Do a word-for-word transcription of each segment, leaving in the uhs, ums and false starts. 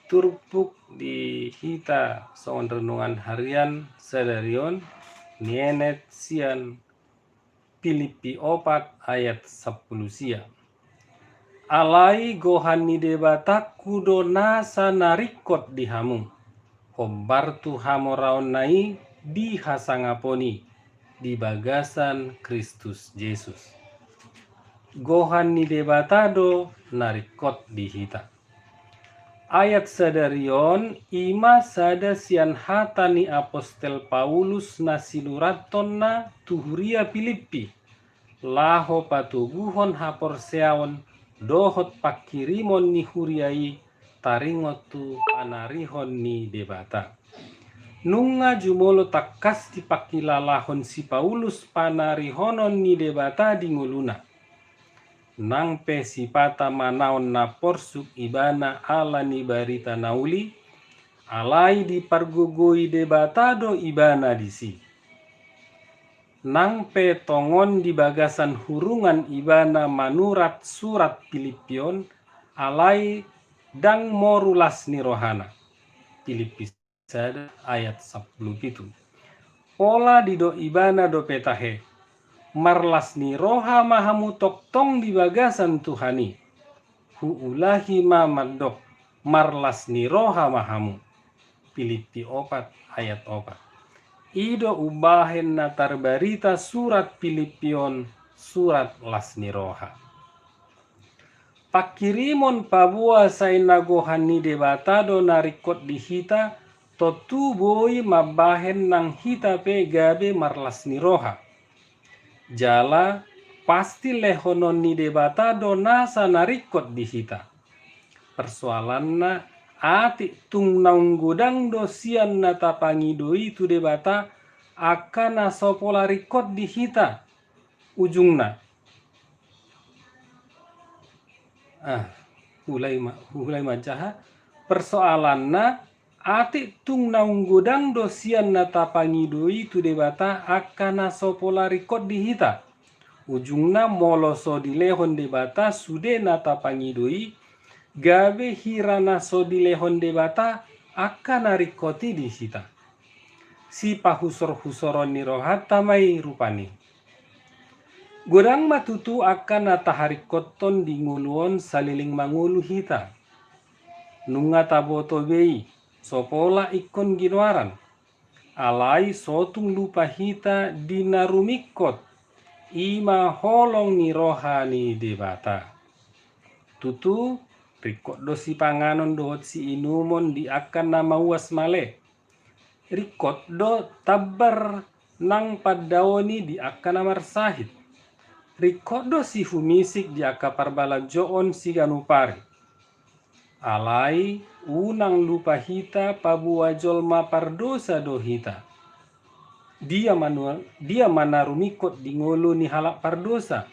Turpuk di hita songon renungan harian sadari on, nienet sian Pilippi opat ayat sampulu sia. Alai gohan ni Debatangku do nasa na ringkot di hamu, hombar tu hamoraonna i di hasangapon i di bagasan Kristus Jesus. Gohan ni Debata do na ringkot di hita. Ayat sadari on i ma sada sian hata ni apostel Paulus na sinurathonna tu huria Pilippi, laho patoguhon haporseaon dohot pangkirimon ni huria i taringot tu panarihon ni Debata. Nunga jumolo tangkas dipangkilalahon si Paulus panarihonon ni Debata di ngoluna. Nang pe sipata manaon na porsuk ibana ala ni barita na uli, alai dipargogoi Debata do ibana disi. Nang pe tongon di bagasan hurungan ibana manurat surat Pilippi on, alai ndang moru las ni rohana. Pilippi sada ayat sampulu pitu. Pola didok ibana dope tahe, marlas ni roha ma hamu tongtong di bagasan Tuhan i. Huulahi ma mandok, marlas ni roha ma hamu. Pilippi opat ayat opat. I do umbahen na tarbarita surat Pilippi on surat las ni roha. Pangkirimon paboa sai na gohan ni Debata do na ringkot di hita, tontu boi mambahen nang hita pe gabe marlas ni roha. Jala pasti lehonon ni Debata do nasa na ringkot di hita. Persoalanna, atik tung naung godang do sian na tapangido i tu Debata angka na so pola ringkot di hita. Ujungna. Ah, huhulai ma, huhulai ma jaha. Persoalanna, atik tung naung godang do sian na tapangido i tu Debata angka na so pola ringkot di hita. Ujungna molo so dilehon Debata sude na tapangido i, gabe hira na so dilehon Debata angka na ringkot i di hita. Sipahusor-husoron ni rohanta ma i rupani. Godang ma tutu angka na taharingkothon di ngolu on saleleng mangolu hita. Nunga taboto be i, so pola ingkon ginoaran. Alai so tung lupa hita di na rumingkot, i ma holong ni roha ni Debata. Tutu, ringkot do sipanganon dohot siinumon di angka na mauas male. Ringkot do tambar nang pandaon i di angka na marsahit. Ringkot do sihumisik di angka parbalanjoon siganup ari. Alai unang lupa hita paboa jolma pardosa do hita. Dia manu-, dia ma na rumingkot di ngolu ni halak pardosa?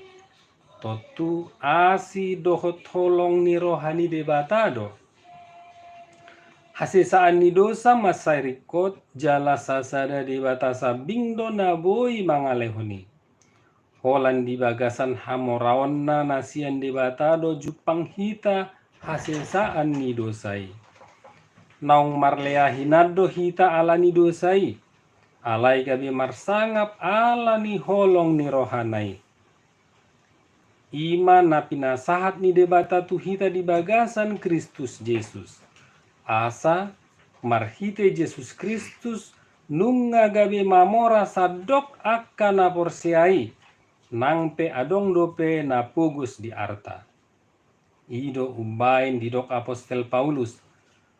Tontu asi dohot holong ni roha ni Debata do. Hasesaan ni dosa mansai ringkot, jala sasada Debata sambing do na boi mangalehon i. Holan di bagasan hamoraonna na sian Debata do jumpang hita hasesaan ni dosa i. Naung marlea hinan do hita ala ni dosa i, alai gabe marsangap ala ni holong ni rohana i. I ma na pinasahat ni Debata tu hita di bagasan Kristus Jesus. Asa, marhite Jesus Kristus, nunga gabe mamora sandok angka na porsea i, nang pe adong dope na pogos di arta. I do umbaen didok apostel Paulus,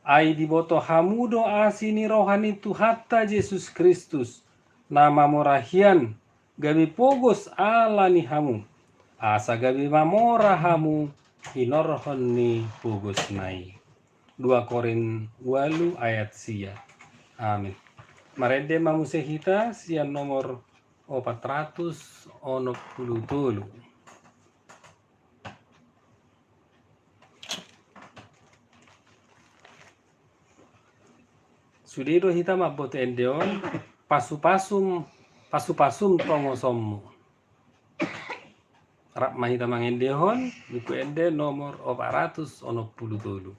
ai diboto hamu do asi ni roha ni Tuhanta Jesus Kristus, na mamora hian, gabe pogos ala ni hamu, asa gabe mamora hamu hinorhon ni pogosna i. Dua Korint ualu ayat sia. Amin. Marende ma muse hita sian nomor opat ratus onom pulu tolu. Sude do hita mamboto ende on, pasupasum, pasupasum tongosonmu. Rap ma hita mangendehon buku ende nomor opat ratus onom pulu tolu.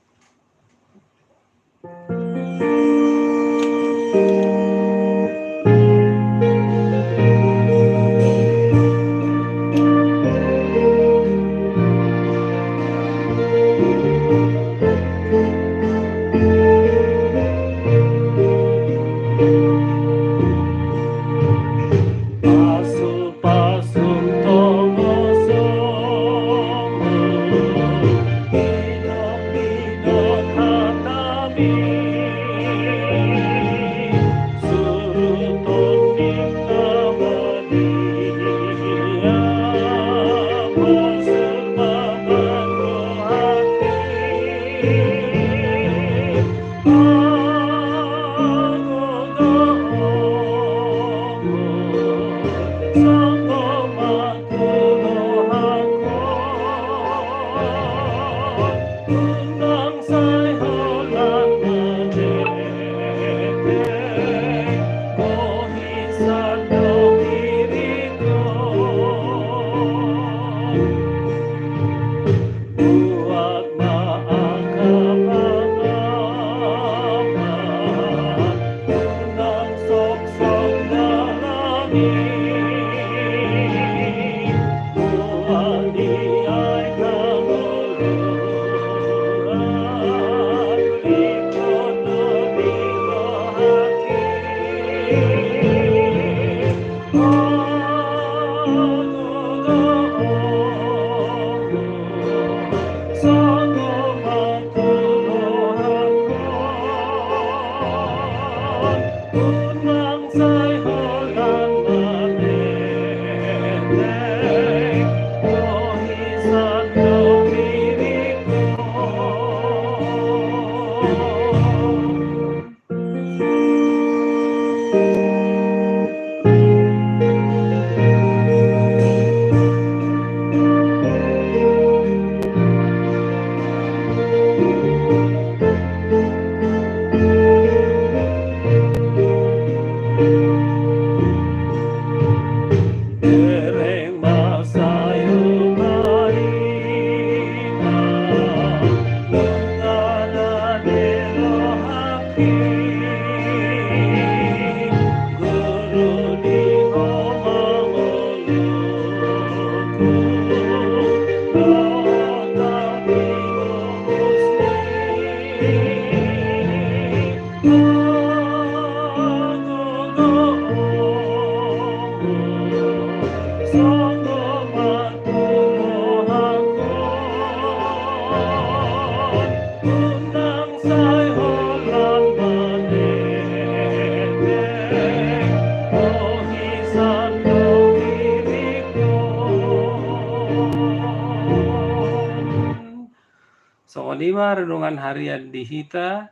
Songon i ma renungan harian di hita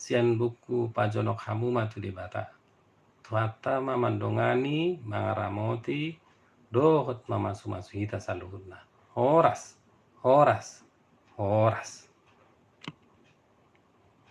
sian buku Pajonok Hamu ma tu Debata. Tuhanta ma mandongani, mangaramoti, dohot mamasumasu hita saluhutna. Horas, horas, horas.